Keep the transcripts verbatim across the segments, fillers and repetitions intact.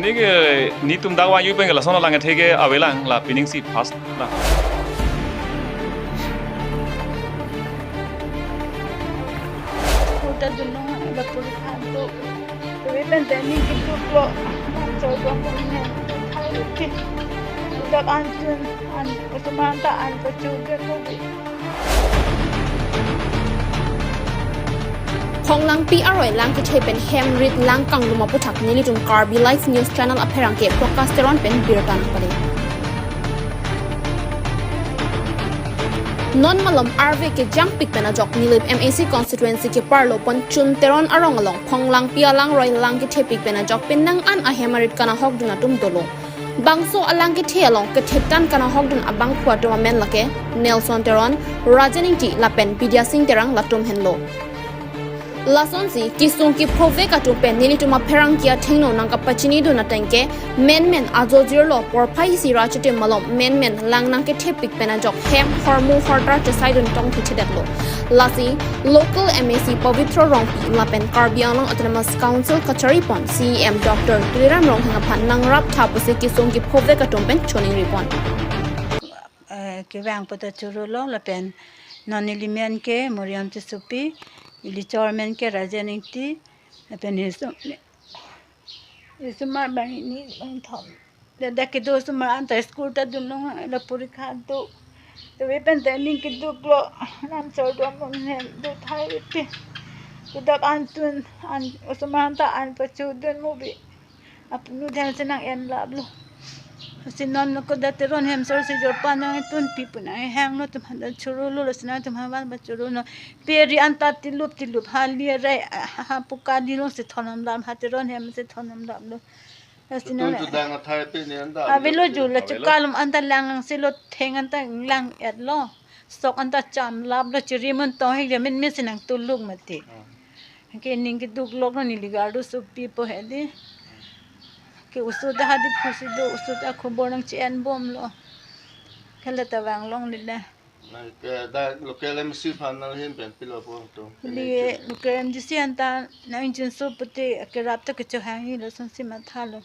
Ke netum dak vangji pen ke lason alang kethe ke avelang, la pining si first la. Uta dunong la puri khan to. Tapi pen tani gitu klo. Chor dong kong ne. Thai ke. Uta an tun an utuman ta an pachu ke ko bi. Phonglangpi aroi lang kethe pen hem rit lang kanglum aputhak nelitum Karbi Live News Channel apherangke Prakash Teron pen birta nangpale. Non malom arve kejangpik pen ajok Nilip M A C constituency keparlo Ponchun Teron arong along Phonglangpi alangroi lang kethepik pen ajok penang an ahem arit kanahokdun atum dolo. Bangso alang kethe along kethektan kanahokdun abangphu atum amen lake Nelson Teron, Rajen Ingti lapen Bidya Sing Terang latum henlo. Lasonsi kesung kephovek atum pen nelitum apherangke athengno nangkapachinidun ateng ke menmen ajo jirlo porphai isi ra chitim malom menmen lang nangkethepik pen ajok hem hormu hortar chesaidun tong thithidetlo. Lasi local M A C Pabitra Rongpi lapen Karbi Anglong Autonomous Council kachari pon C E M Doctor Tuliram Ronghang aphan nangrap tha pusi kesung kephovek atum pen choningripon. Eh, kevang pu ta chorolo lapen non neli men ke Moriam Tissopi, ili chor men ke Rajen Ingti, lapen isu, isomar bang hini bang thom. Ladak kedo osomar anta school ta dunong la puri khan to. Tapi pen tani gitu klo. Lam chor dong kong ne do thai ke. Uta an tun an osomar ta an pachu dun mo bi. Apunu dhen si nang-en laplo. Si non ko da Teron hem sor si jorpan nangtun pi pu nang-ehang lo, atum aphan ta chorolo, lasi nangtum aphan ta chorolo. Pe ri anta tilup tilup hali rai ha, ha puka di lo si thonam lam ha Teron hem si thonam laplo. Lasi nang Tun tu dang athai pe ni anta. Avelo ju la Avelo. Chukalum anta lang si lo theng anta lang-etlo. Sok anta cham laplo chiri mun tong hek jamin min si nangtuluk mati. Hmm. Ke ning keduk lok lo neli gardu sopi po hedi. Ke osomar ta hadi phusi do osomar ta khobor nangchi-en bomlo. Kala ta vanglongle. Na ke da local M C aphan nanghin pen pilo po to. Li local M D C anta nang injin so pute kerap ta kechohangji lasonsi mathalo.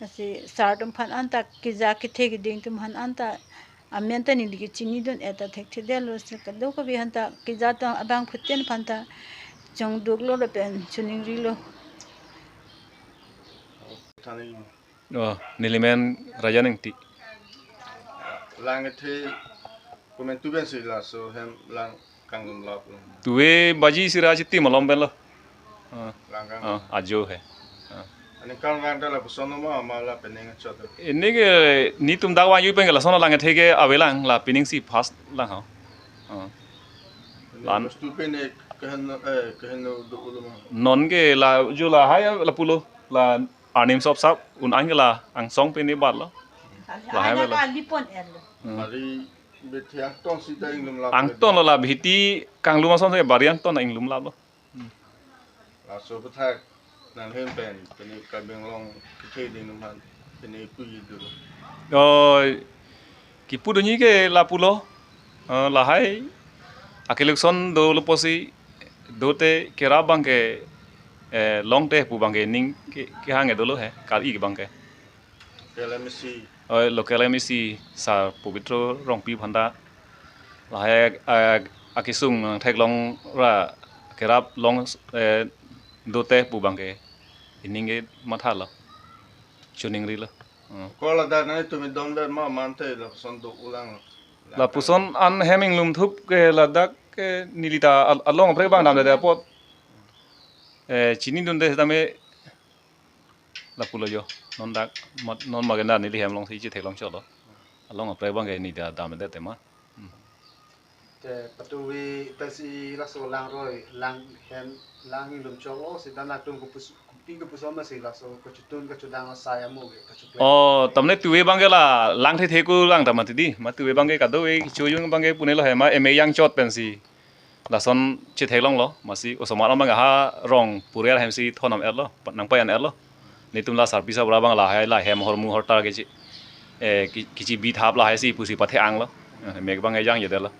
Lasi sar atum aphan anta keja kethe keding atum aphan anta amen ta neli kechinidun-et ta thekthedetlo si kadokave aphan ta keja ta abangphutin aphan ta chongduklo lapen choningrilo. Thani. Oh, neli men Rajen Ingti. Lang kethe komantu pen si laso hem lang kanglum laplo. Tuve baji isi ra chitim malom pen lo. Ah. Lang kang. Ah, ajo he. Ah. Aningkan vang ta lapuson ma ma la pening chot. Ini ke netum dak vangji pen ke lason alang kethe ke avelang, la pining si first lang ho. Ah. Lan. Bostu pen ne kehen, eh, kehen do ulo ma. Non ke la jo lahai lapulo, la arnam sop sap un-an ke la angsong pen ne batlo. Lahai la. Kali pon-etlo. Hmm. Bari bete angton si ta inglum lap. Angton lo la bhiti kanglum ason si bari angton inglum laplo. Hmm. Laso aputhak nanghin pen pini Karbi Anglong kethe keding atum aphan pini puji do. Oh, kipudunji ke lapulo. Eh, lahai a-election dolo pusi dote kerap abang ke, eh, longte pu abang ke ning ke, kehang dolo he, kali abang ke. Local M A C. Oh, local M A C Sir Pabitra Rongpi aphan ta. Lahai, eh, akesung nangtheklong ra kerap long, eh, dote pu abang ke. Ining ke mathalo. Choningrilo. Hmm. Ko ladak nangtum idom ber ma manthe lapuson do ulang. Lapuson an hem inglum thup ke ladak ke neli ta al-, along aprek abang damde apot. Eh, chinidunde tame lapulo jo. Non dak mat, non magenda neli hem along si chetheklong cholo. Along aprek abang ke neli ta damde tema. Hmm. Te patuve pensi laso langroi, lang hem, lang inglum choklo si dan atum kopus-, kopi kopuson ma si laso kachotun kachedang asai amo ke kachoklem. Oh, tamne tuve abang ke la lang thethe ko lang ta mati di. Ma tuve abang ke kadokave chojun abang ke punelo he ma M A yang chot pensi. Lason chetheklonglo, masi osomar abang ha rong puriar hem si thonam-etlo, nangpayan-etlo. Netum la sarpi sabra abang lahai la hem hormu hortar kechi, eh, ki-, kichi bithap lahai si pusi pathe-anglo. Eh, mek abang yang jedetlo.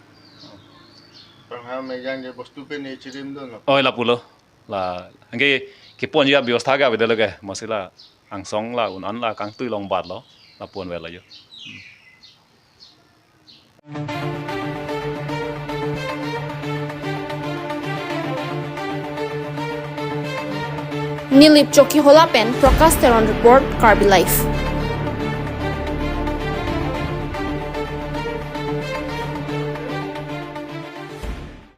Bang ha mek yang je bostu pen ne chirimdunlo. Oi lapulo. La, anke keponji abyostha ke avedetlo ke, masi la angsong la un-an la kangtui long bat lo, lapu-an vet lo jo. Nilip Chokihola pen Prakash Teron report, Karbi Live.